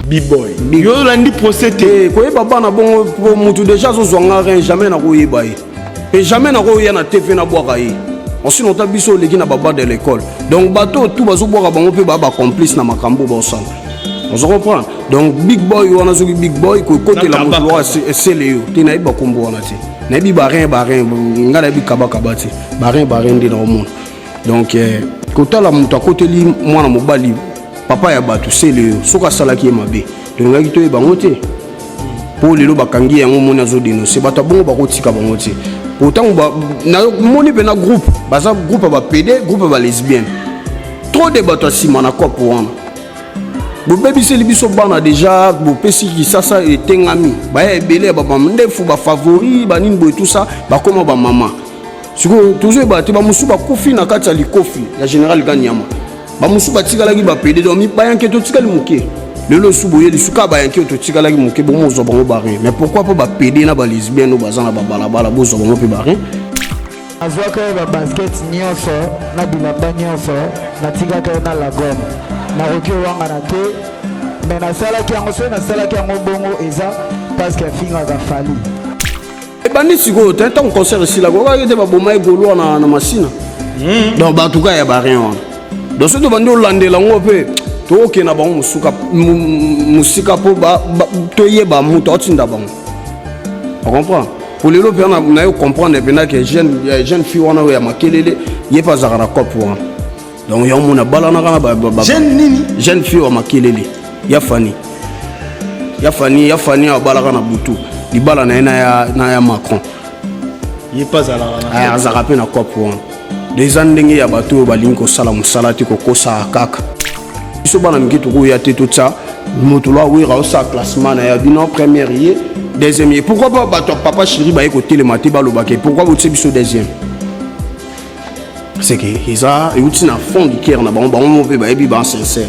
Biboy. Yo olandi procès te. Eh, koyeba bana bongo po mutu deja azozwa nga rien, jamais nakoyeba ye e jamais nakoya na TV nabwaka ye. Ensuite ota biso oleki na baba de l'école, donc bato oyo tu bazobwaka bango mpe baa bacomplice na makambo baosala, ozo comprendre. Donc big boy wana, soki big boy kokotela Na moto kabaka. wana esele yo te. Nayebi bakombo wana te, nayebi barin barin, ngai nayebi kabakaba te, barin barin nde naomona. Donc kotala moto akoteli mwana mobali, papa ya bato, sele yo, soki asalaki ye mabe, tolingaki toyeba yango te. Mpo lelo bakangi yango, omoni azodénonce bato ya bongo, bakotika bango te. Po ntango namoni mpena groupe, baza groupe ya bapédé, groupe ya balesbienne, trop de bato ya nsima na kope wana. Bobebiseli biso bana déjà, bopesi kisasa etengami, baya ebele ya bamandefu, bafavori, banini boye, tout ça, bakóma bamama. Sikoyo tozoyeba te, bamosusu bakufi na kati ya likofi ya général Kanyama, bamosusu batikalaki bapédé. Donc bayanke totikali moke lelo, esu boye lisuka bayanke oyo totikalaki moke, bomozwa bango barin. Mais pourquoi mpo bapédé na balesbienne oyo baza na babalabala, bozwa bango mpe barin? Nazwaka ye babasket nyonso na bilamba nyonso, natikaka ye na lagome. Nakoki owangana te, me nasalaki yango. Soki nasalaki yango bongo, eza parce que afingaka Fally. Ebandi sikoyo te. Ntango concert esilaka, okaki te, baboma ye Gaulois na Masina. Donc bato kaka ya barin wana. Donc soki tobandi olandela yango mpe, tokokende na bango mosuka mosika mpo toyeba moto aotinda bango, ocomprendre. Po lelo mpe na yo comprendre mpena ke jeune fille wana oyo ya makelele, ye mpe azalaka na cope wana. Donc yango mona balanaka na Jeune nini? Jeune fille wa makelele ya Fani, ya Fani, ya Fani abalaka na butu libala na ye na ya Macron. Ye mpe azalaka na Ah, azalaka mpe na cope wana. Eza ndenge ya bato oyo balingi kosala mosala te, kokosaka kaka biso bana mike. Tokoya te, totya moto lo awera osala classement na ya bino, première ye, deuxième ye. Pourquoi pas bato ya papa chéri baye kotelema te, balobake pourquoi botie biso deuxième? C'est que eza euti na fond du cœur na bango, bango mo mpe bayebi ba sincère.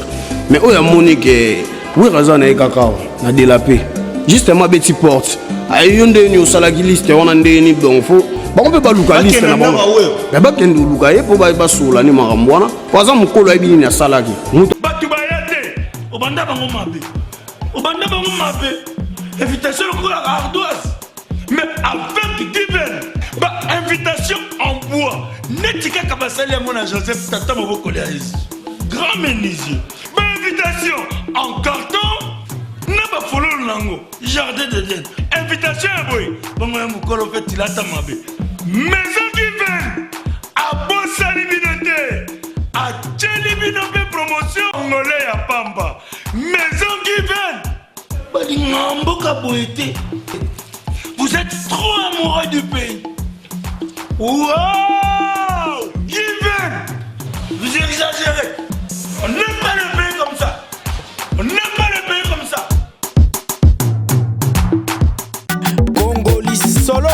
Mais oyo amoni ke Wera aza na ye kaka awa na de la paix, justement abeti porte aye, yo ndenge nini osalaki liste wana, ndenge nini? Donc faut bango mpe baluka liste na Bakende bango. ndako ya Wera. Me bakende oluka ye mpo basola ni makambo wana, po aza mokolo, ayebi nini asalaki moto. Bato baya te, obanda bango mabe, obanda bango mabe, invitation lokola ardoise, mais avec Given, bainvitation en bois neti kaka basali yango na Joseph, tata mobokoli ya Yesu, grand menuisier, bainvitation en carton na bafololo nango, jardin d'Eden, invitation ya boye bongo ya mokolo mpe tilata mabe. Maison Given abosani bino te, atieli bino mpe promotion ngole ya pamba. Maison Given balinga mboka boye te. Vous êtes trop amoureux du pays. Wow, Given, vous exagérez. On n'aime pas le pays comme ça, on n'aime pas le pays comme ça. Congoli solo.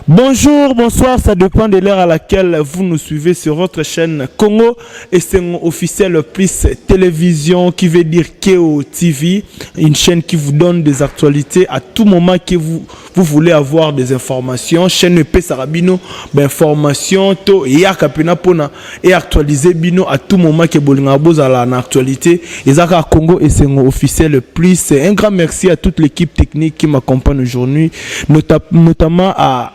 Bonjour, bonsoir, ça dépend de l'heure à laquelle vous nous suivez sur votre chaîne Congo et c'est officiel plus télévision, qui veut dire KO TV, une chaîne qui vous donne des actualités à tout moment que vous voulez avoir des informations. Chaîne epesaka bino, ben, information to yaka pena pona et actualiser bino à tout moment que bolinga bozala en actualité. Ezaka Congo et c'est officiel plus. Un grand merci à toute l'équipe technique qui m'accompagne aujourd'hui, notamment à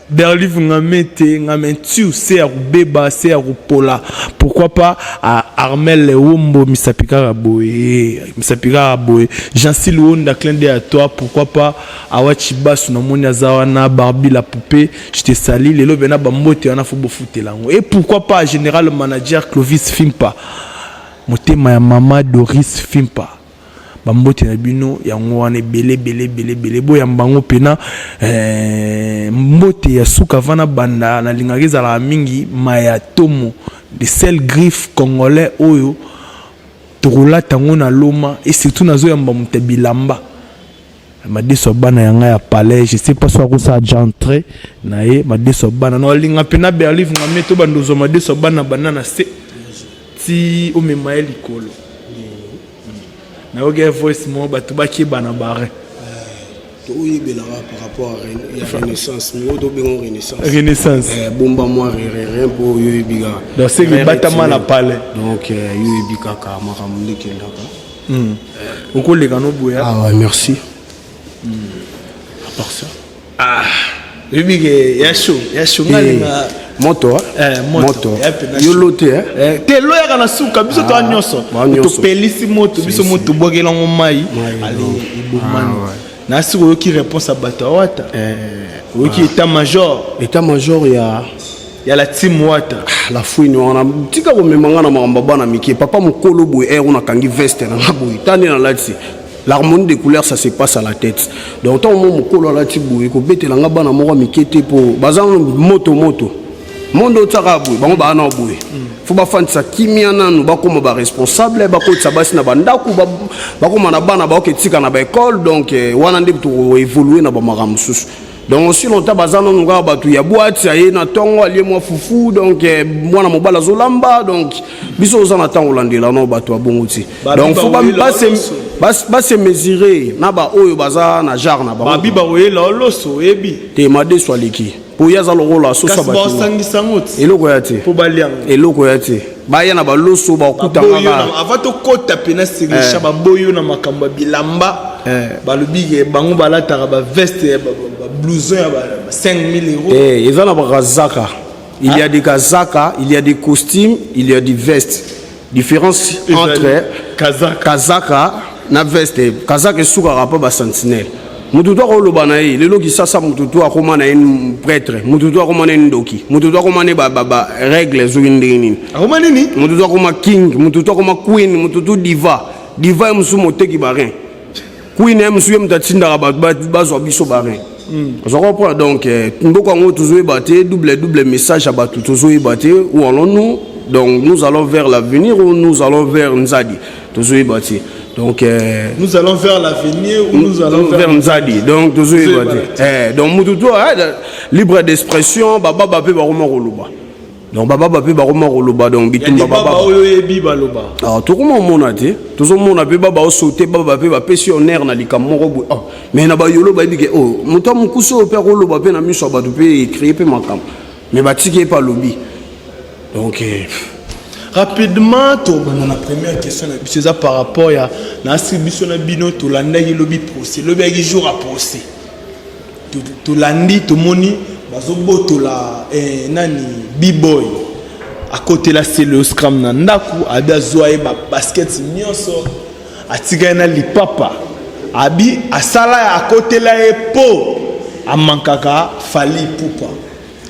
Berlive Ngamete, Ngamentu, c'est à Beba, c'est à Pola. Pourquoi pas à Armel Wombo, Misapika Boye, Misapika Boye, Jean-Sil Wonda, clin d'œil à toi. Pourquoi pas à Wachiba, Sunamoni Azawana, Barbie la poupée, je te salue. Lelo bena bambote, wana fo bofute lango. Et pourquoi pas général manager Clovis Fimpa, motema ya mama Doris Fimpa. Bambote na bino yango wana ebele ebele ebele ebele, boyamba yango mpena. Mbote ya suka vana banda nalingaka ezalaka mingi maya tomo, de sel griffe congolais oyo tokolata yango na loma. Et surtout nazoyamba moto ya bilamba, madeso ya bana ya ngai ya palais, je sais pas so akosala ja entrée na ye. Madeso ya bana naolinga mpena Berlive Ngame to banda ozwa madeso ya bana banda na se ti omema ye likolo. Nayoki voice moko, bato bakeba na barin. Toyebelaka par rapport ya Renaissance, mais oyo tobenga Renaissance. Renaissance. Bomba mwa rien mpo oyo oyebi kaka. Donc c'est que batama na palais. Donc yo oyebi kaka makambo nde ekendaka. Okoleka no boya. Ah ouais, merci. À part ça, ah, oyebi ke ya chaud, ya chaud, nga linga moto. Moto. Yo lo te. Te, lo yaka na suka. Biso toa nyonso topelisi moto, biso moto tobwakelango mai, ale ebomani. Nasi oyoki réponse ya bato awata, oyoki état major. État major ya? Ya la team Wata. La fouine wana, tika komema nga na makambo bana mike. Papa mokolo boye, ere nakangi veste na nga boye, ta nde nalati. L'harmonie des couleurs, ça se passe à la tête. Donc ntango mo mokolo alati boye, kobetela nga bana moko mike te, mpo baza moto moto monde otiaka boye, bango baa na boye. Fo bafandisa kimia nanu, bakóma baresponsable, bakotisa basi na bandako, bakóma na bana, baoke tika na baekole. Donc wana nde tokoévolue na bamakambo mosusu. Donc aussi longtemps baza nanu kaka bato ya boîte, aye na ntongo, alie mwa fufu, donc mwana mobali azolamba. Donc biso oza na ntango olandela no bato ya bongo ti. Donc fo base mesurer na baoyo baza na genre na bango. Babi bakoyela oloso, oyebi. Te, madeso aleki po ye aza lokola soso. Basangisa yango ti. Eloko ya te. Mpo baliango. Eloko ya te, baya na baloso, bakutanga. Avant tokɔta pena sirisha, baboyi yo na makambo ya bilamba. Balobi ke bango balataka baveste, bablouson ya 5000 euros. Eza na bakazaka. Il y a des kazaka, il y a des costumes, il y a des vestes. Différence entre kazaka, kazaka na veste: kazaka esukaka mpo basentinelle. Mutu to akoloba na ye lelo Kisasa, mutu to akóma na ye prêtre, mutu to akóma na ye ndoki, mutu to akóma na ye barègle soki ndenge nini. Akóma nini? Mutu to akóma king, mutu to akóma queen, mutu to diva. Diva ye mosusu moteki barein, queen ye mosusu ye moto atindaka bato bazwa biso barein. Oza comprendre? Donc mboka yango tozoyeba te, double double message ya bato tozoyeba te. Où allons-nous? Donc nous allons vers l'avenir ou nous allons vers Nzadi? Tozoyeba te. Donc nous allons vers l'avenir ou nous allons vers Nzadi? Donc tozoyeba te. Donc mutu to libre d'expression, bababa mpe bakoma koloba. Donc bababa mpe bakoma koloba. Donc bitumba baba oyo oyebi baloba. Tokoma omona te, tozomona mpe baba osote, baba mpe bapesi honneur na likambo moko boye. Oh, mais na bayolo bayebi ke oh, moto ya mokusi oyo mpe akoloba mpe na miso ya bato mpe ecrée mpe makambo, mais batiki ye mpe alobi. Donc Rapidement, tobanda na première question na biso. Eza par rapport ya nasi biso na bino tolandaki lobi procès. Lobi yaki jour ya procès. Tolandi, tomoni bazobotola nani, B-boy akotela Celeo Scram na ndako, abi azwa ye babasket nyonso, atika ye na lipapa, abi asala akotela ye mpo amankaka Fally Ipupa,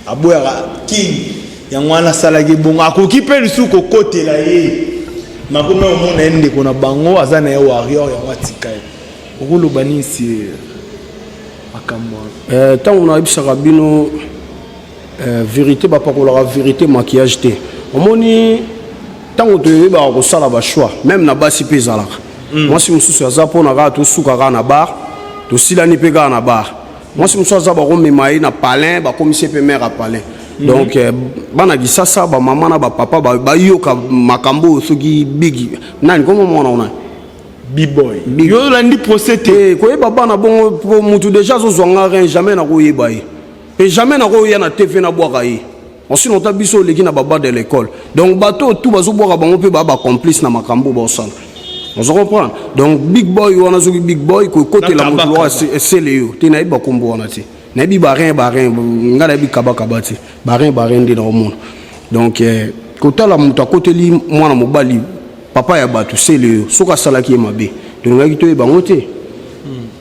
aboyaka king. Yango wana asalaki bongo. Akoki mpe lisusu kokotela ye, makomi omona ye ndeko na bango aza na ye warrior, yango atika ye. Okoloba nini si makambo wana? Ntango nayebisaka bino vérité, bapakolaka vérité maquillage te. Omoni, ntango toyebaka kosala bachoix, même na basi mpe ezalaka. Mwasi mosusu aza mpona kaka tosuka kaka na bar, tosilani mpe kaka na bar. Mwasi mosusu aza, bakomema ye na palin, bakomisi ye mpe mare ya palin. Donc bana Kisasa, bamama na bapapa, bayoka makambo oyo. Soki bigi nani komo mwana ona. B-boy, yo olandi procès te? Koyeba bana bongo, po mutu déjà azozwanga rien, jamais nakoyeba ye mpe jamais nakoya na TV nabwaka ye. Ensuite ota biso oleki na baba de l'école. Donc bato oyo tu bazobwaka bango mpe baa bacomplice na makambo baosala. Ozo comprendre? Donc big boy wana, soki big boy kokotela moto loka esele yo te, nayebi bakombo wana te. Nayebi barein barein, ngai nayebi kabakaba te, barein barein nde naomona. Donc kotala moto akoteli mwana mobali, papa ya bato, sele yo, soki asalaki ye mabe, tolingaki toyeba yango te.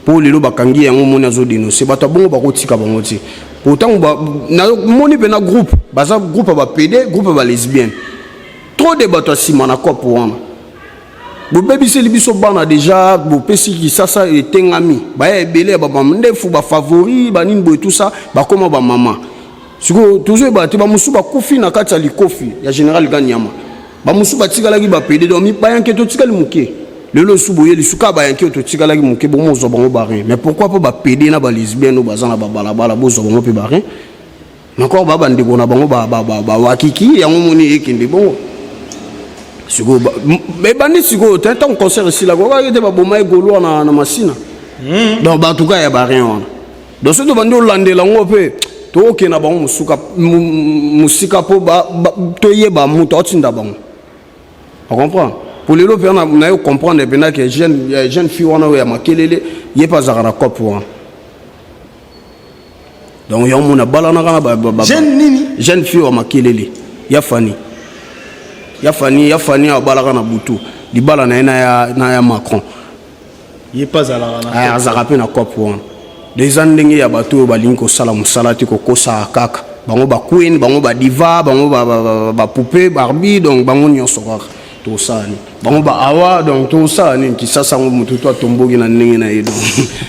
Mpo lelo bakangi yango, omoni azodénonce bato ya bongo, bakotika bango te. Po ntango namoni mpe na groupe, baza groupe ya bapédé, groupe ya balesbienne, trop de bato ya nsima na kope wana. Bobebiseli biso bana déjà, bopesi Kisasa etengami, baya ebele ya bamama ndefu, bafavori banini boye, tout ça bakóma bamama. Sikoyo tozoyeba te, bamosusu bakufi na kati ya likofi ya général Ganyama, bamosusu batikalaki bapédé. Donc bayanke totikali moke lelo, esu boye lisuka bayanke oyo totikalaki moke, bomozwa bango barein. Mais pourquoi mpo bapédé na balesbienne oyo baza na babalabala, bozwa bango mpe barein? Encore ba bandeko na bango bawakiki yango, moni ekende bongo. Sikoyo ebandi sikoyo te. Ntango concert esilaka, okaki te, baboma ye Gaulois na Masina. Donc bato kaka ya barin wana. Donc soki tobandi olandela yango mpe, tokokende na bango mosuka mosika mpo toyeba moto aotinda bango. Ocomprendre? Po lelo mpe naye comprendre mpena ke jeune fille wana oyo ya makelele, ye mpe azalaka na cope wana. Donc yango mona balanaka na Jeune nini? Jeune fille wa makelele ya Fani, ya Fani, ya Fani abalaka na butu libala na ye na ya Macron. Ye mpe azalaka na Ah, azalaka mpe na cope wana. Donc eza ndenge ya bato oyo balingi kosala mosala te, kokosaka kaka bango baqueen, bango badiva, bango bapoupée Barbie. Donc bango nyonso kaka tosala nini, bango baawa. Donc tosala nini? Kisasa yango motu to atomboki na ndenge na ye. Donc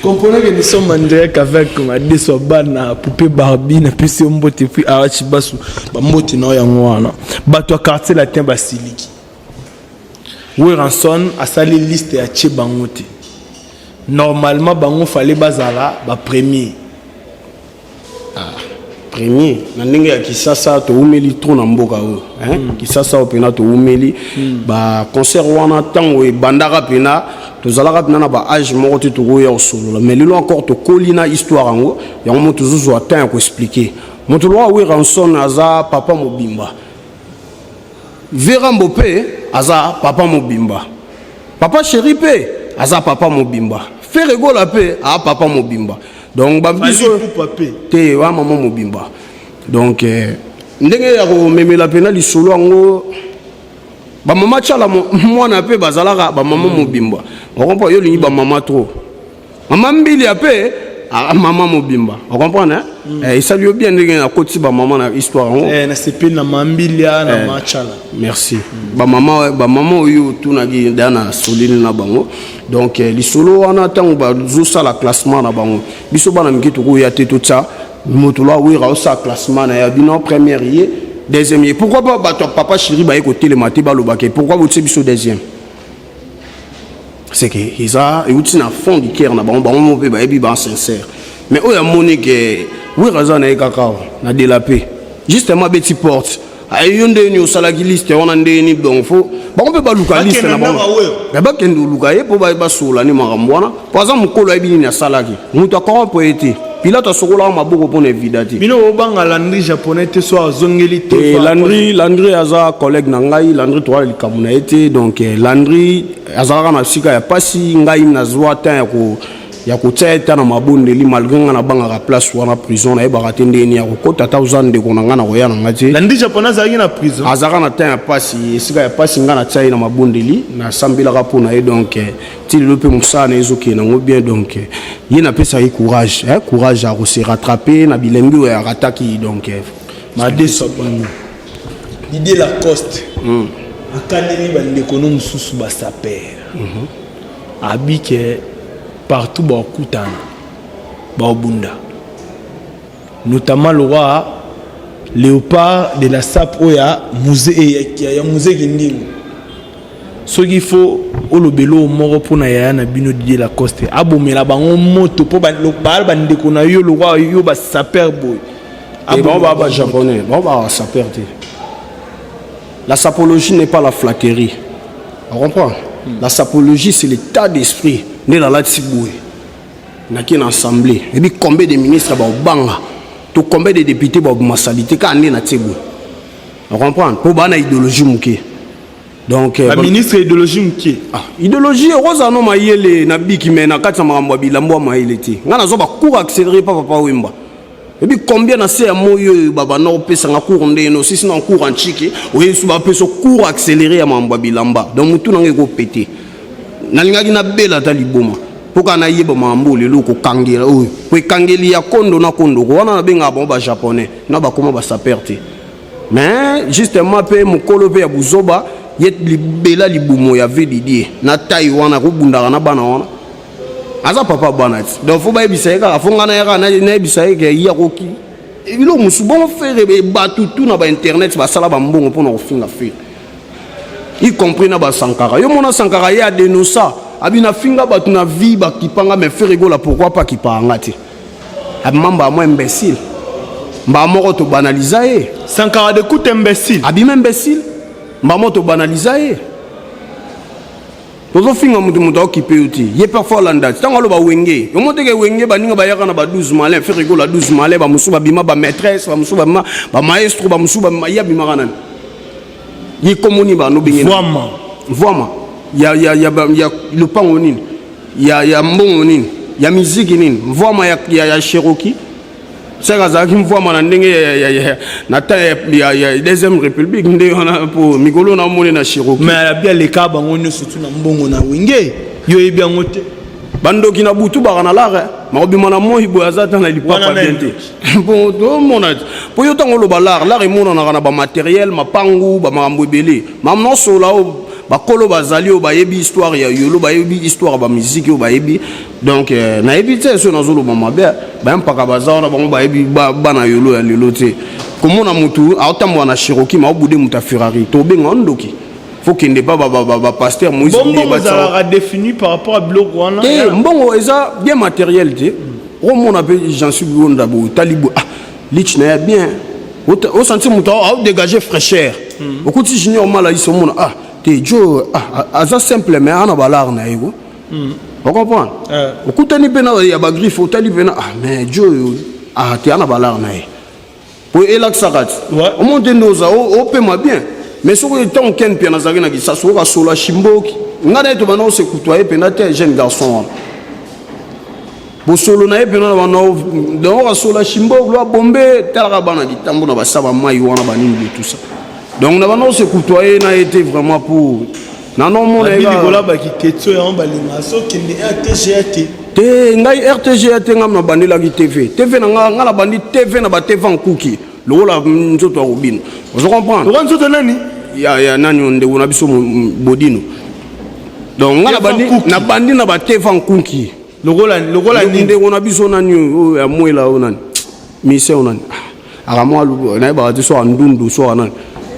Comprenez que nous sommes en direct avec Madeso Bana, Poupée Barbie, na pesi yo mbote, puis Arachi Basu, ba mbote na yango wana. Bato ya Quartier Latin basiliki. Werrason asali liste ya tie bango te. Normalement bango fallait bazala ba premier. Premier na ndenge ya Kisasa, toumeli trop na mboka oyo, hein? Kisasa oyo mpena toumeli. Baconcert wana, ntango ebandaka mpena, tozalaka mpena na baage moko te tokoya kosolola. Mais lelo encore tokoli na histoire yango, yango mo tozozwa temps ya koexpliquer. Moto loka Werrason aza papa mobimba, Verambo mpe aza papa mobimba, Papa Chéri mpe aza papa mobimba, Ferre Gola mpe aa papa mobimba. Donc babiso Fally Ipupa mpe. Te, wa mama mobimba. Donc ndenge ya komemela mpena lisolo yango, bamama Tiala mwana mpe bazalaka bamama mobimba. Ocomprendre? Yo olingi bamama trop. Mama Mbilia mpe mama mobimba. Ocomprendre? Esali yo bien ndenge nakoti bamama na histoire yango. Nasepeli na Mambilia na Machala. Merci. Bamama, bamama oyo otunaki da na solini na bango. Donc lisolo wana, ntango bazosala classement na bango, biso bana mike tokoya te totya moto lo awera osala classement na ya bino, première ye, deuxième ye. Pourquoi pas bato ya Papa Chéri baye kotelema te, balobake pourquoi botie biso deuxième? C'est que eza euti na fond du cœur na bango. Bango mo mpe bayebi, ba sincère. Mais oyo amoni ke Wera aza na ye kaka awa na de la paix, justement abeti porte yo ndeni osalaki liste wana ndeni. Donc faut bango mpe baluka liste na bango, me bakende oluka ye mpo basola ne makambo wana, po aza mokolo, ayebi nini asalaki. Moto acorrompre ye te. Pilato asokolaka maboko mpo na evida te. Bino obanga Landry Japonais te, so azongeli te? Landry, Landry aza collègue na ngai. Landry, toala likambo na ye te. Donc Landry azalaka na sika ya pasi. Ngai nazwa temps ya kotia ye ta na mabondeli, malgré ngai nabangaka place wana, prison, nayebaka te ndenge nini ya kokota. Ata oza ndeko na ngai, na koya na ngai te. Landry Japonais azalaki na prison? Azalaka na temps ya pasi, esika ya pasi. Ngai natia ye na mabondeli, nasambelaka mpo na ye. Donc ti lelo mpe mosala na ye ezokende yango bien. Donc ye napesaki courage, courage ya kose rattraper na bilengi oyo arataki. Donc Madeso bango, Didier Lacoste akaneli bandeko no mosusu basaper, abi ke partout bakutana baobunda, notamment le roi léopard de la sape oyo ya musée, ya musée Kindingo. Soki fo olobela oyo moko mpona yaya na bino Didier Lacoste, abomela bango moto mpo baa bandeko na yo lokwa yo basaper boye. Bango baa bajaponais, bango baa saper te. La sapologie n'est pas la flatterie, on comprend? La sapologie, c'est l'état d'esprit. Nde nalatisi boye, nake na assemblée, ebi combien de ministres baobanga to combien de députés baobima sali te kaka nde natie boye. On comprendre? Mpo baa na idéologie moke. Donc baministre, idéologie moke? Ah, idéologie okozala no mayele na biki, me na kati ya makambo ya bilambo ya mayele te. Ngai nazwa bacours accéléré pa Papa Wemba. Ebi combien na se ya moi oyo babanda kopesanga cours ndenge osisi na cours antike, oyesu bapesa cours accéléré ya makambo ya bilamba. Donc motu nanga ekopete, nalingaki nabela ata liboma mpo kaka nayeba makambo lelo kokangela oyo po ekangeli ya kondo na kondoko wana. Nabengaka bango bajaponais na bakoma basaper te. Mais justement mpe mokolo mpe ya buzoba, ye libela libumo ya ve Didier na tai wana akobundaka na bana wana, aza papa bana ti. Donc faut bayebisa ye kaka, faut ngai nayaka nayebisa ye ke ye akoki biloko mosusu bongo. Ferre, bato tu na bainternet basala bambongo mpona kofinga Ferre, y compris na basankara. Yo mona Sankara, ye adenosa abi nafinga bato na vie bakipanga, mais Ferre Gola, pourquoi pas kipaka nga te? Abima mbaa mo imbécile, mbaa moko tobanaliza ye. Sankara de coup imbécile? Abima imbécile, mbaa moko tobanaliza ye. Tozofinga moto, moto aokipe yo te. Ye mpe afo alanda ti ntango aloba Wenge. Yomo teke Wenge, baninga bayaka na ba 12 malin, Ferre Gola 12 malin, bamosusu babima bamaîtresse, bamosusu babima bamaestro, bamosusu babima. Ye abimaka nani? Ye komoni bano benge Vwama. Vwama ya lopango nini, ya mbongo nini, ya miziki nini, mvwama ya Cherokee. Seke azalaki mvwama na ndenge na temps ya Deuxième République nde wana, mpo mikolo naomoni na Cherokee. Mais alabi aleka bango nyonso tu na mbongo na Wenge. Yo oyebi yango te? Bandoki na butu baka na lare, makobima na moi boye, aza ata na lipapa bien te. Bon, tomona te, mpo yo ntango oloba lare, lare emonanaka na bamatériel, mapangu, bamakambo ebele. Makambo naosola oyo, bakolo bazali oyo bayebi histoire ya yolo, bayebi histoire ya bamiziki oyo bayebi. Donc nayebi te soki nazoloba mabe. Bayampaka baza wana, bango bayebi bana yolo ya lelo te. Komona motu aotambola na Cherokee, ma obude moto ya Ferrari, tobenga o ndoki. Fo kende pa bapasteur Moïse. Bongo ezalaka défini par rapport à biloko wana? Te, mbongo eza bien matériel te. Okomona mpe Jansi Luonda boye, otali boye, ah, lich na ya bien, osentir moto aodégage fraîcheur. Okuti Junior Malaisi, omona, ah te, jo, ah, aza simple mais ana balare na ye ko. Ocomprendre? Okutani mpe na ya bagriffe, otali mpe na, ah, mais jo oyo, ah te, ana balare na ye po elakisaka ti omoni te nde oza opema bien. Mais soki ntango Ken Mpe nazalaki na Kisasa, oyoka solo shimboki, ngai na ye tobanda ose côtoyer mpena te. Jeune garçon wana, bosolo na ye mpena na banda, donc asola shimboki lo abombe, talaka bana kitambo na basaba mai wana banini de tout ça. Donc na banda ose côtoyer na ye te vraiment, pour nanomona. Likola bakiketio yango balinga sokende RTGA te. Te, ngai RTGA te. Ngai nabandelaki TV, TV na nga. Ngai nabandi TV na batv nkuki lokola nzoto ya kobino, ozo comprendre? Lokola nzoto nani? Ya nani, ndeko na biso Bodino. Donc ngai nabandi na batv nkunki. Lokola nini? Ndeko na biso nani oyo ya mwela oyo, nani, mise oyo, nani akamwa, nayebaka te so andundu so nani.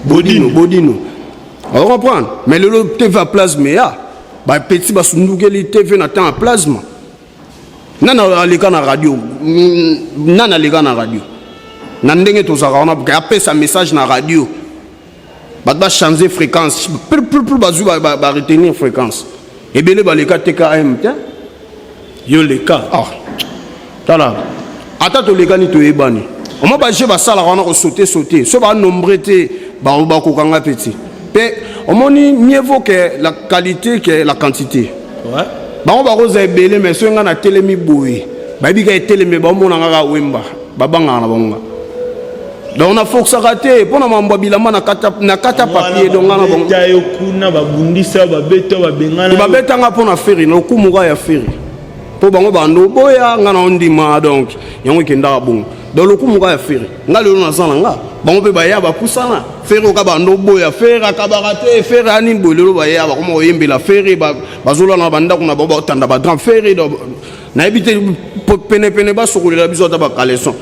Bodino, Bodino, ozo comprendre? Mais lelo TV ya plasme ya bapeti basundukeli TV na temps ya plasma. Nani aleka na radio? Nani aleka na radio na ndenge tozalaka wana, apesa message na radio, bato bachange fréquence, plus bazwi baretenir fréquence ebele, baleka TKM te? Yo leka. Ah, tala, ata tolekani, toyebani. Omo baje basalaka wana kosaute saute, so banombre te, bakokanga mpe te. Mpe omoni, mieux vaut que la qualité que la quantité. Bango bakozwa ebele, mais soki ngai natelemi boye, bayebi ka etelemi, baomona kaka Wemba, babangaka na bango nga. Donc nafokisaka te mpo na mambo ya bilamba, na kata papier. Donc nga na bango yo kuna babundisa, babeta, babengana. Babetanga mpo na Ferre, na okumuka ya Ferre, mpo bango bando oboya nga na ondima. Donc yango ekendaka bongo. Donc lokumuka ya Ferre, nga lelo naza na nga, bango mpe baya bapusana. Ferre oka bando oboya, Ferre akabaka te, Ferre anini boye. Lelo baya bakoma koyembela Ferre, bazolala na bandako na bango, baotanda bagrand Ferre. Nayebi te, penepene basokolela biso ata bacaleçon,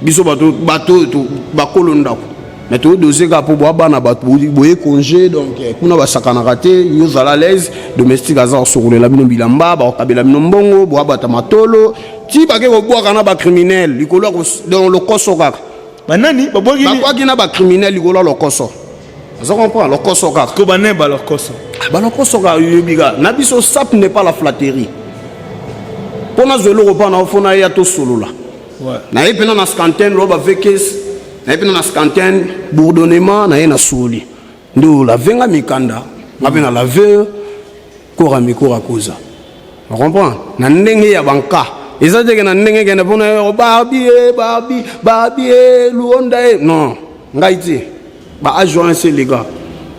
biso bato, bato oyo bakolo ndako. Mais toyodose kaka mpo boa bana bato boye congé. Donc kuna basakanaka te. Yo ozala à l'aise, domestique aza kosokolela bino bilamba, bakokabela bino mbongo, boa bata matolo ti bake kobwaka na bacriminel likolo. Donc lokoso kaka. Banani babwaki? Babwaki na bacriminel likolo ya lokoso. Oza comprendre? Lokoso kaka. Ko banani balokoso? Balokoso kaka. Oyebi kaka na biso, sap n'est pas la flatterie. Mpo nazwa eloko mpa na ofo na ye, tosolola naye mpena na scanten lo bavekes, naye mpena na scanten bourdonnement, naye na soli nde olavenga mikanda, nga mpe na lave kora mikora koza ocomprendre na ndenge ya banka. Eza teke na ndenge kende mpona Barbi e Barbi, Barbi e Luonda e non, ngai te. Baage wana esi eleka,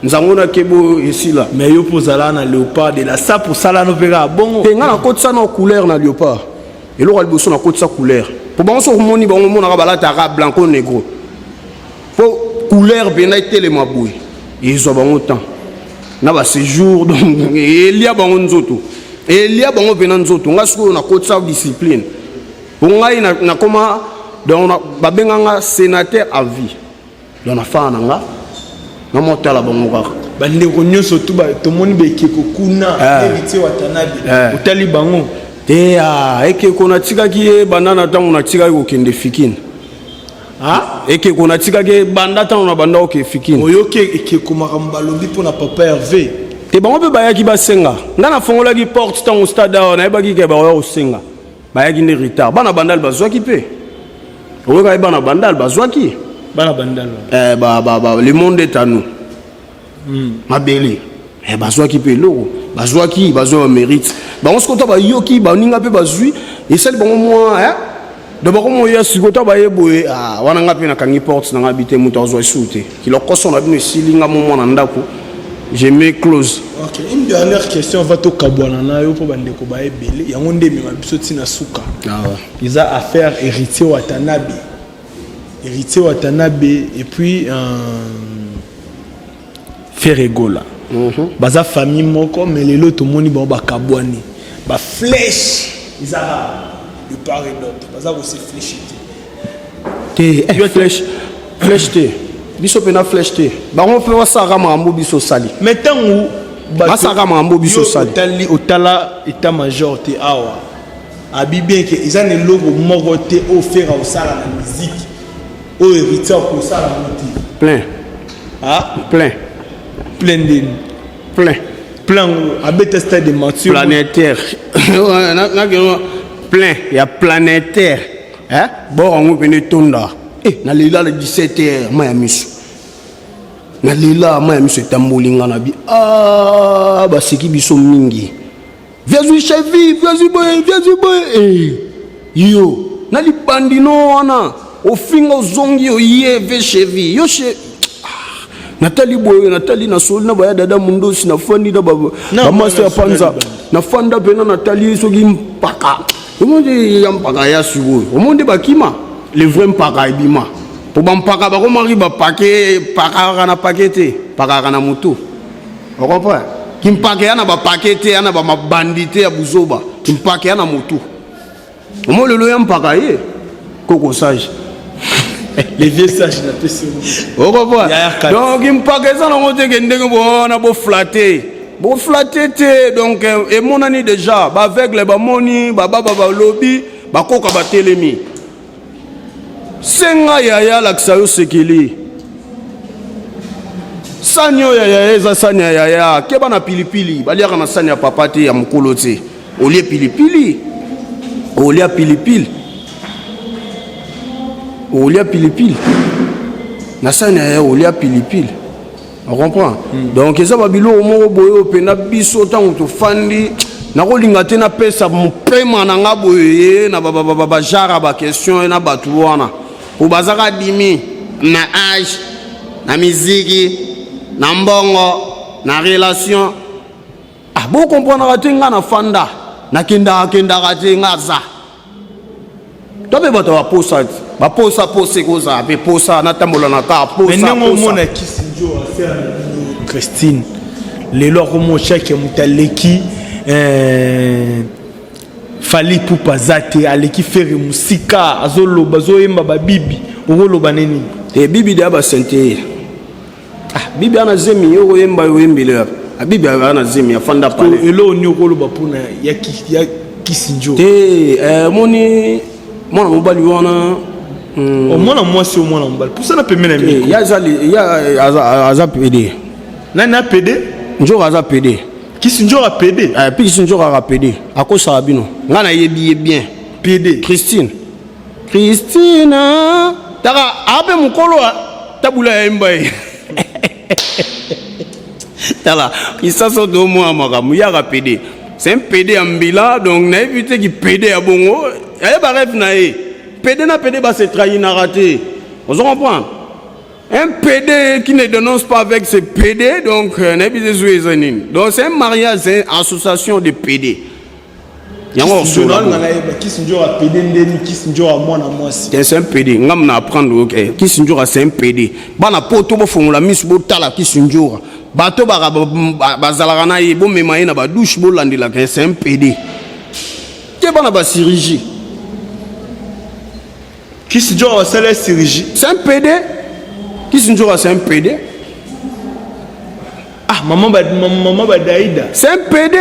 nzango nakebo esila. Mais yo mpo ozala na Léopard de la Sape, osala no mpe kaka bongo? Te, ngai nakotisa na couleur na Léopard. Eloko ya liboso, nakotisa couleur, mpo bango soki omoni bango, omonaka balataka blanco negro, mpo couleur mpena etelema boye, ezwa bango temps na baséjour. Donc elia bango nzoto, elia bango mpena nzoto. Ngai sikoyo nakotisa discipline, mpo ngai nakoma, donc babenganga sénateur à vie. Donc nafaa na nga na motala bango kaka. Bandeko nyonso tu tomoni bekeko kuna, Héritier Watanabe, otali bango? Te, ekeko natikaki ye banda na ntango natikaki kokende Fikine. Ekeko natikaki ye banda ntango na banda kokende Fikine. Oyoki ekeko makambo balobi mpona papa Hervé? Te, bango mpe bayaki basenga. Nga nafongolaki porte ntango stade awa, nayebaki ke bakoya kosenga. Bayaki nde retard. Bana Bandal bazwaki mpe, oyokaki, bana Bandal bazwaki. Bana Bandal. Eh, ba, le monde est à nous. Mabele, eh, bazwaki mpe eloko, bazwaki, bazwa bamérite bango. Sikoyo ta bayoki baninga mpe bazwi, esali bango mwa, eh? Donc bakomoya sikoyo, ta baye boye, ah, wana nga mpe nakangi porte na nga bi te, moto azwa esu te. Kilokoso na bino esili, nga mo mwana ndako, je mets close. Ok, une dernière question va tokabwana na yo, mpo bandeko baebele yango nde emema biso ntina suka. Ah, ouais. Eza affaire Héritier Watanabe, Héritier Watanabe et puis Ferre Gola. Baza famille moko, mais lelo tomoni bango bakabwani, baflèche eza rare de part et d'autre, baza kose flécher te. Te, eh, flèche, flèche te, biso mpe na flèche te. Bango mpe basalaka makambo biso osali. Mais ntango Basalaka makambo biso osali. Otali, otala état major te awa, abi bien ke eza na eloko moko te oyo Ferre osala na musique oyo Héritier akosala yango te. Plein. Ah? Plein. Plein ndeni? Plein. Plein abeta stade de Martyr. Planétaire. Nakeno plein ya planétaire, eh? Bor yango mpene etonda. Eh, nalela le 17 heures, ma ya miso, nalela, ma ya miso etamboli nga na bi. Ah, baseki biso mingi. Viazwi chevi, viazwi boye, viazwi boye. Eh, yo na libandino wana ofinga, ozongi, oye ve chevi yo che. Ah, natali boye, natali, nasoli na baya dada mundosi, nafandi na bamaster ya panza, nafanda mpena, natali soki mpaka omoni ya mpaka ya sikoyo, omoni nde bakima le vrai mpaka ebima, po bampaka bakomaki bapake pakaka na pake te, pakaka na motu, ocomprend? Kimpaka ya na bapake te, ya na bamabandi te ya buzoba, kimpaka ya na motu. Omo lelo ya mpaka ye koko sage. Les vieux sages napesi. Ocomprend? Donc mpaka eza nango te ke ndenge bowana boflatter, boflatter te. Donc emonani déjà, baaveugle bamoni, bababa balobi, bakoka batelemi. Senga yaya alakisa yo sekele. Sani oyo ya yaya eza sani ya yaya. Keba na pilipili, baliaka na sani ya papa te, ya mokolo te. Olie pilipili, olia pilipili, olia pilipili na sani ya yaya, olia pilipili, ocomprend? Donc eza babiloko moko boye oyo mpena biso ntango tofandi, nakolinga te napesa mopema na nga boye ye na bajare ya baquestion na bato wana, po bazaka dimi na age, na miziki, na mbongo, na relation. Ah, bokomprenaka te. Nga na fanda, nakendaka kendaka te. Nga aza to mpe bato baposa te, baposa posa ekozala mpe posa natambola na kar. Posa ndenge omona Kisi Njo affaire na bino Christine, lelo akomo chake moto aleki Fally Ipupa aza te, aleki Ferre mosika, azoloba, azoyemba babibi, okoloba nini? Te, bibi deya basente. Ah, bibi ana zemi, yo koyemba, yo oyembele wapi? Ah, bibi ana zemi, afanda pale. Eloko nini okoloba mpona ya Kisi Njo? Te, omoni mwana mobali wana. Omwana mwasi, omwana mobali, pusana pembeni na micro. Ya aza, aza pédé. Nani a pédé? Nzoka aza pédé. Kisi Nzoka pédé? Mpe Kisi Nzoka aka pédé, akosaka bino. Ngai nayebi ye bien. Pédé. Christine, Christine taka ape mokolo tabula yayemba ye. Tala kisaso, tomona makambo yaka pédé. C'est un pédé ya mbila, donc nayebi te ki pédé ya bongo ayeba rêve na ye. Pédé na pédé base trahinaka te, ozo comprendre? Un PD qui ne dénonce pas avec ses PD, donc nayebi te soki eza nini. Donc c'est un mariage, c'est une association de PD. Yango Kisi Nzoka pédé ndeni? Kisi Nzoka mwana mwasi. C'est un PD. Ngam na apprendre, ok, Kisi Nzoka c'est un PD. Bana poto, bofongola miso, botala Kisi Nzoka. Bato bazalaka na ye, bomema ye na badouche, bolandelaka, c'est un PD te. Bana bachirurgie. Kisi Nzoka basala chirurgie. C'est un PD. Kisi Nzoka c'est un PD. Ah, mama ba, mama badaida. C'est un PD.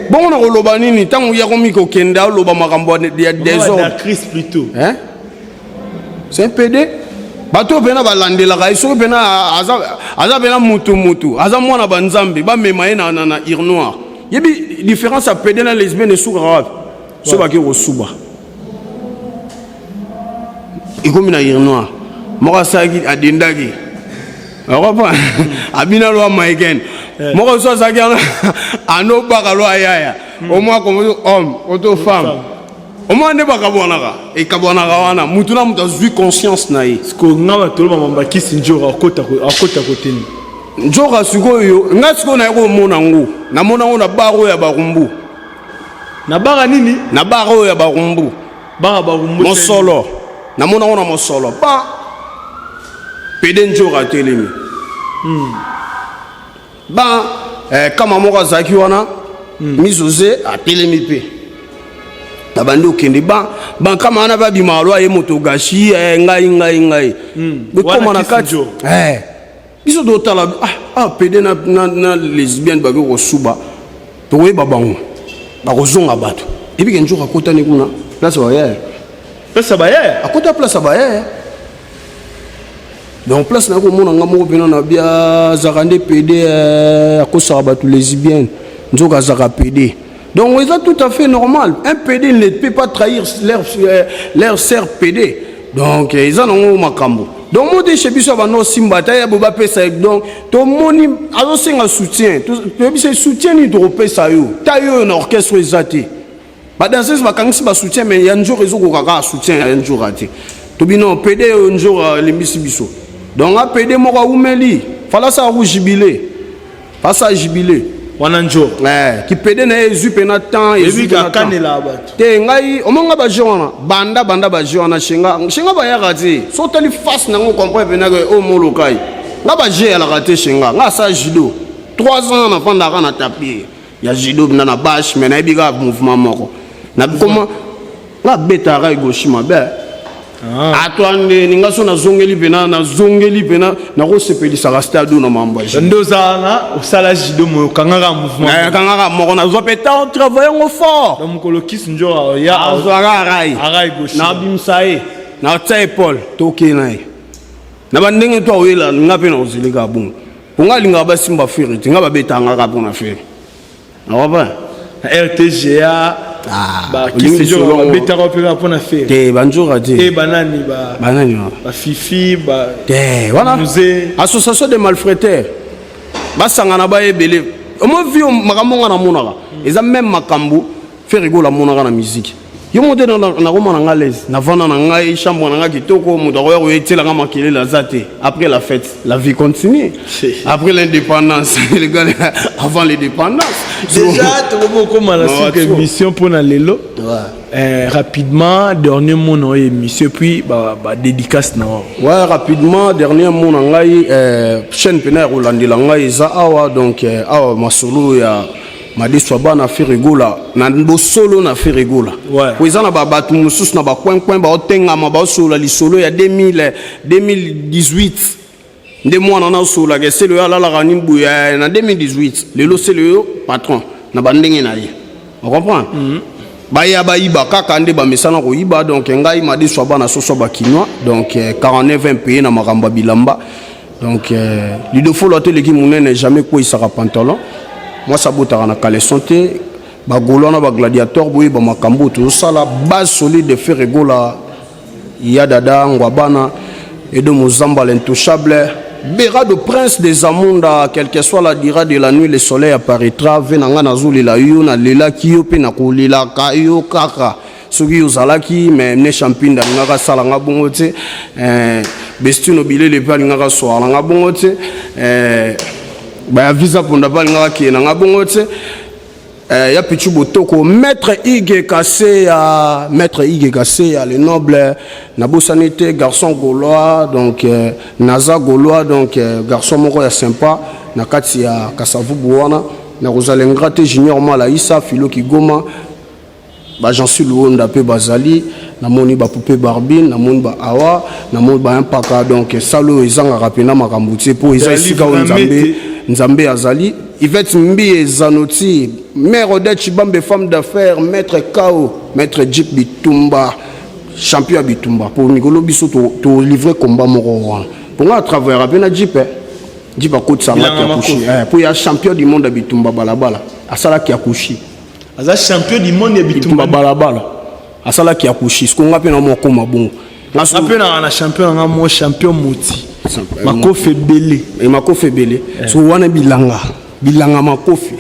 Bongo na koloba nini ntango ya komi kokende aloba makambo ya désordre? Chris plutôt. Hein? C'est un PD. Bato oyo mpena balandelaka ye, soki mpena aza mpena mutu mutu, aza mwana banzambe, bamema ye na urinoir. Yebi différence ya pédé na lesbienne esukaka wapi? So bake kosuba, ekomi na urinoir, moko asalaki, adendaki, okopa abina lwa Maiken, moko so azalaki anobaka lwa yaya omwa komo homme oto femme, omwa nde bakabwanaka, ekabwanaka wana, mutu na mutu azwi conscience na ye. Siko nga bato oloba mambakisi Njora akota koteni. Nzoka sikoyo nga sikoyo naye komona ngo, namona ngo na bar oyo ya Barumbu. Na bara nini? Na bar oyo ya Barumbu. Bara Barumbu. Mosolo, namona ngo na mosolo ba pédé Nzoka atelemi ba kama moko azalaki wana, mizoze atelemi mpe babandi okende ba bankama wana, babima alo aye moto gashi ngai ngai ngai bekoma Wana na kati. Kisi. Biso totala pédé na lesbienne bake kosuba, tokoyeba bango bakozonga bato ebike. Nzoka akotani kuna place bayaya. Pesa bayaya. Akota place ya bayaya, donc place naye komona nga moko mpena na bia azalaka nde pédé, akosaka bato lesbienne, nzoka azalaka pédé. Donc eza tout à fait normal, un pédé ne peut pas trahir leur sœur pédé. Donc eza nango makambo. Donc mo te chez biso ya bando osimba ata ya bo bapesa ye. Donc tomoni azosenga soutien, toyebisa ye soutien nini tokopesa yo? Ta yo oyo na orchestre eza te, badanseuse bakangisi basoutien, mais ya Nzoka ezokoka kaka soutien ya Nzoka te. Tobino pédé oyo Nzoka alimbisi biso. Donc a pédé moko awumeli falasa aku jubilé, fasa jubilé. Wana Njora. Kipédé na ye ezwi mpena temps, ezwi ebi pena temps. Kakanela bato. Te, ngai omonga baje wana, banda banda baje wana, shenga shenga bayaka te. So otali face nango, comprendre mpenake oyo molokai nga baje eyalaka te. Shenga nga asala judo 3 ans, nafandaka na tapis ya judo na bashe, mais nayebi kaka mouvement moko na koma nga abetaka egoshi mabe. Atwa ndeni nga so nazongeli mpena, nazongeli mpena, nakosepelisaka stade na mambo ya judo. Nde ozala na osala judo moyo, okangaka mouvement. Nayakangaka moko, nazwa mpe temps travaille yango fort. Donc mokolo kisi Njora ya azwaka arai. Arai gauche. Nabimisa ye, natia épaule, tokei na ye na bandenge to aoyela nga mpe na kozeleka bongo, po nga alingaka basimba Ferre te, nga babetangaka mpo na Ferre akopa. Na RTGA. Ah, bakisi olingi Njora lisolo. Babetaka mpe kaka mpona Ferre. Te, banzora te. Te. Banani ba? Banani wana? Bafifi ba. Te, wana Musée. Association de malfaiteurs basangana bayebele omo vi makambo nga namonaka eza même makambo Ferre Gola amonaka na musique. Yo mo te, nakoma na nga lese, navanda na ngai chambre na ngai kitoko, moto akoya koyetielanga makelele aza te. Après la fête, la vie continue. Après l'indépendance, les gars, avant l'indépendance. Déjà tokomi okóma na Ouais, suka émission mpona lelo. Rapidement, dernier mot na oyo émission, puis badédicace na oyo. Ouais, rapidement, dernier mot na ngai, chaîne pena ya kolandela ngai eza awa. Donc awa masolo ya madeso ya bana Ferre Gola na bosolo na Ferre Gola. Po eza na bato mosusu na bacoin-coin baotengama, baosolola lisolo ya 2000, 2018 nde mwana naosololaka esele oyo alalaka ni boye na 2018. Lelo sele oyo patron na bandenge na ye, ocomprendre? Baya bayiba kaka nde bamesana koyiba. Donc ngai madeso ya bana soso bakinois, donc 49 mpe na makambo ya bilamba. Donc lidofolo ate eleki monene, jamais kweyisaka pantalon, mwasi abotaka na caleçon te. Bagaulois na bagladiateur, boyeba makambo oyo tozosala, base solide de Ferre Gola ya dada ngwabana edo mozamba, l'intouchable Berado, prince des Amunda. Quelle que soit la durée de la nuit, le soleil apparaîtra. Ve na nga nazolela yo, nalelaki yo mpe nakolelaka yo kaka soki ozalaki. Mais ne champinde alingaka asala nga bongo te, bestino bilele mpe alingaka aswaka na nga bongo te, baya visa mponda mpe alingaka kee na nga bongo te. Ya Pichu Botoko, maître Ige Kaseya, maître Ige Kaseya le noble, nabosani te garçon gaulois. Donc naza gaulois, donc garçon moko ya sympa na kati ya Kasavubu wana. Nakozala ingrat te, Junior Malaisa Filo Kigoma, bagensi Luonda mpe bazali, namoni bapupe Barbine, namoni baawa, namoni bampaka. Donc sale oyo ezangaka mpena makambo te, mpo eza Ezali esika oyo vraiment Nzambe te. Nzambe azali. Yvette Mbi Zanoti, mère Odette Chibambe, femme d'affaires, maître Kao, maître Jeep Bitumba. Champion ya bitumba po mikolo biso to livrer combat moko wana. Po nga travaillera pe na jeep eh. Jeep akotisa nga Kyakushi. Eh, po ya champion du monde ya bitumba balabala. Asala Kyakushi. Aza champion du monde ya bitumba balabala. Asala Kyakushi. Siko nga pe na moko mabongo. Nga pe na na champion nga mo champion moti. Makofi ebele. Et makofi ebele. Eh. So wana bilanga. Bilanga makofi.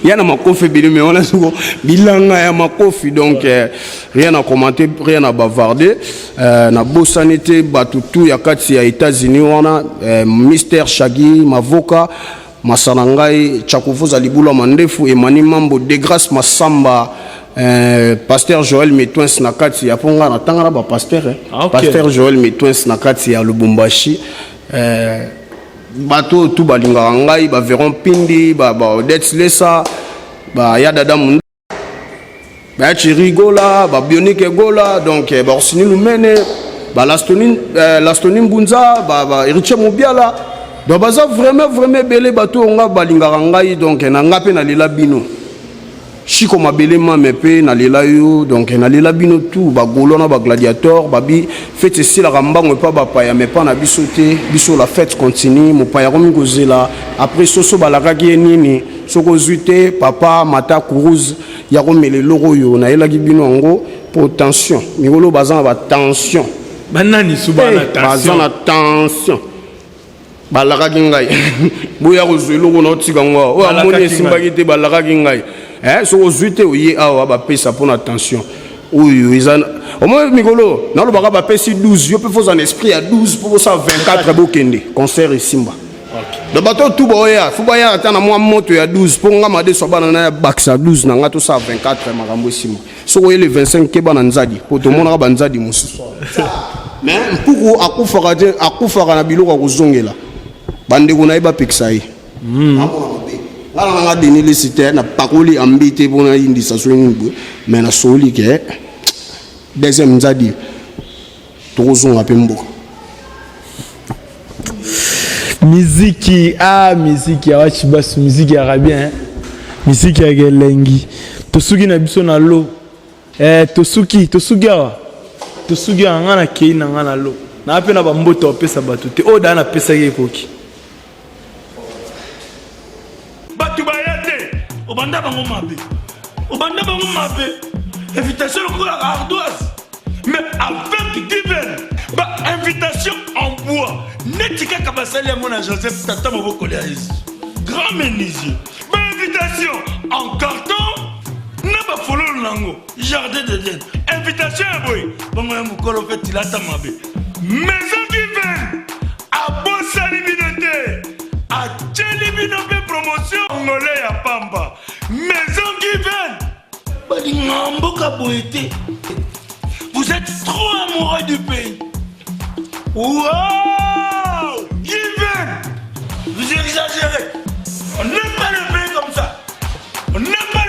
Ya na makofi ebele mais wana soko bilanga ya makofi donc eh, rien à commenter, rien à bavarder. Euh, na bosani te bato tout ya kati ya États-Unis wana eh, Mister Shaggy Mavoka masana ngai Chakuvuza Libula Mandefu Emani Mambo Degrace Masamba eh, Pasteur Joël Metwins na kati ya ponga na tanga na ba pasteur eh. Ah, okay. Pasteur Joël Metwins na kati ya Lubumbashi eh, bato oyo tu balingaka ngai ba Veron Pindi ba, ba Odette Lesa ba ya Dada Munda ba ya Thierry Gola ba Bionique Gola donc eh, ba Orsini Lumene ba Lastoni eh, Lastoni Mbunza ba, ba Héritier Mubiala donc baza vraiment vraiment ebele bato oyo nga balingaka ngai donc eh, na nga mpe nalela bino Chico mabele mame pe na lela yo donc na lela bino tout ba gaulois na ba gladiator babi fete esilaka mbango epa ba paya mais pa na biso te biso la fete continue mopaya akomi kozela après soso balakaki ye nini soki ozwi te papa mata kuruze ya komela eloko oyo nayelaki bino yango po tension mikolo baza na ba tension banani su bana eh, baza na tension Balakaki ngai boya kozwa eloko na otika yango awa oyo amoni esimbaki te balakaki ngai eh, soki ozwi te oye awa bapesa mpo na tension oyo eza omoi mikolo nalobaka bapesi 12 yo mpe foza na esprit ya 12 mpo bosala 24 bokende concert esimba donc bato oyo tu baoya fo baya ata na mwa moto ya 12 mpo nga madeso bana na ya bakisa 12 na nga tosala 24 makambo esimba Soki oye le 25 keba na nzadi po tomonaka ba nzadi mosusu. Mais mpuku akufaka te, akufaka na biloko ya kozongela. Bandeko na ye bapekisa ye. Amona mabe. Nga na nga Denis Lessi te, na pakoli ambi te po nayindisa soki nini boye, mais nasoli ke deuxième nzadi tokozonga pe mboka. Miziki, ah miziki ya wachibasu, miziki ya bien, hein? Miziki ya elengi. Tosuki na biso na lo. Eh, tosuki, tosuki awa. Tosuki awa nga na kei na nga na lo. Na pe na ba mboto opesa bato te. Oyo da na pesaki ekoki. Bato baya te, obanda bango mabe. Obanda bango mabe. Invitation lokola ardoise. Mais avec Given, ba invitation en bois. Neti kaka basali yango na Joseph tata mobokoli ya Yesu. Grand menuisier. Ba invitation en carton na ba fololo nango jardin d'Eden. Invitation ya boye bongo ya mokolo mpe tilata mabe. Maison Given abosani bino te. Atieli bino mpe promotion ngole ya pamba. Maison Given balingaka mboka boye te. Vous êtes trop amoureux du pays. Wow! Given! Vous exagérez. On n'aime pas le pays comme ça. On n'aime pas.